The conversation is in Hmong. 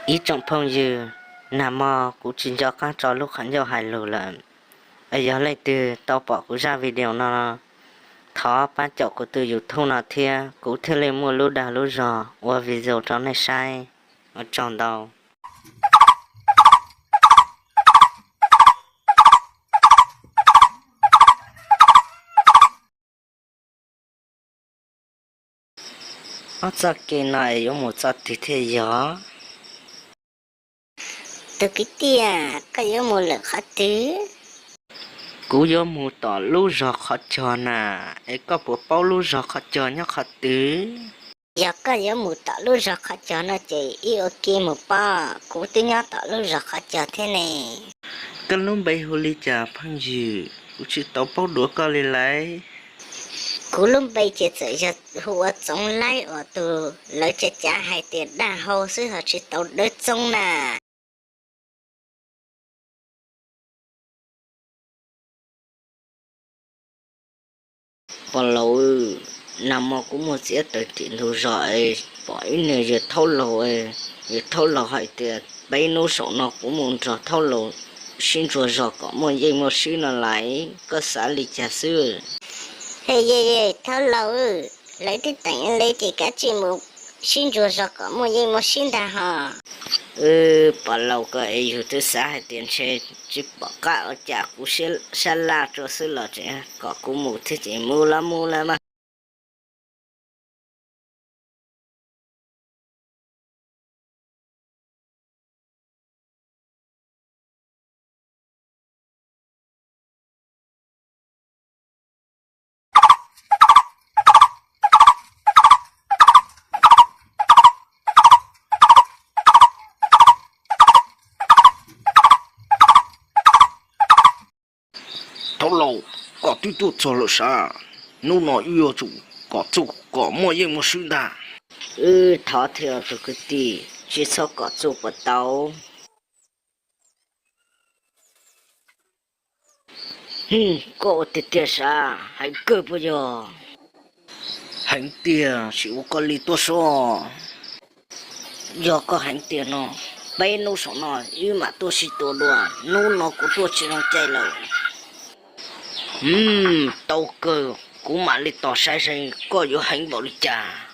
Ib tsoom phooj ywg, nag hmo kuv tsis nco qab tso lub qhov ncauj hais lus lawm. Es yog leej twg tau pom kuv zaj video no, thov pab caum kuv tus YouTube no thiab kuv thiaj li muaj lub dag lub zog ua video rau nej saib. Ua tsaug ntau. Ob txoj kev no es yuav mus txoj twg thiaj yog? Tus kwv tij, koj yuav mus lawm qhov twg? Kuv yuav mus tom lub zos qhov cog na, es koj puas paub lub zos qhov cog nyob qhov twg? Yog koj yuav mus tom lub zos qhov cog no ces wb ua ke mus pob, kuv twb nyob tom lub zos qhov cog thiab ne. Koj lub npe hu li cas phooj ywg? Kuv tsis tau paub dua koj li lauj. Kuv lub npe ces txawm yog hu ua Txoov Laib uas tus lawv cav cav hais tias Daj Hau xwb ho tsis tau Dawb Txoob na. Pog laus, nag hmo kuv mus txiav taws tim ntug zos es pom ib niag yawg Thaub Laus, yawg Thaub Laus hais tias peb hnub saum no kuv mus nrog Thaub Laus sib ntsuas zog kom muaj yeej muaj sib no lauj, koj xav li cas xwb? He, Thaub Laus, lawv twb teem li ces kav tsij mus sib ntsuas zog kom muaj yeej muaj sib ntag ho. Pog laus, koj es yus twb xav hais tias ntshe tsis pom qab ua cas kuv sab laj tsuag xwb los tseem kom kuv mus thiab ces mus los mus los mas. Thaub Laus, koj twb tuaj txog lawm sav, hnub no wb yuav tsum kom txuj kom muaj yeej muaj sib ntag. Wb thov thiab tus kwv tij, tsis txhob kom txuj puas tau? Koj ua tiag tiag sav, heev kawg puas yog? Heev tiag, sim ua koj li tuaj soj. Yog koj heev tiag no, peb hnub saum no wb mam tuaj sib tua dua, hnub no kuv tuaj tsis zoo cai lawm. Tau kawg, kuv mam li tos saib saib koj yuav heev npaum li cas.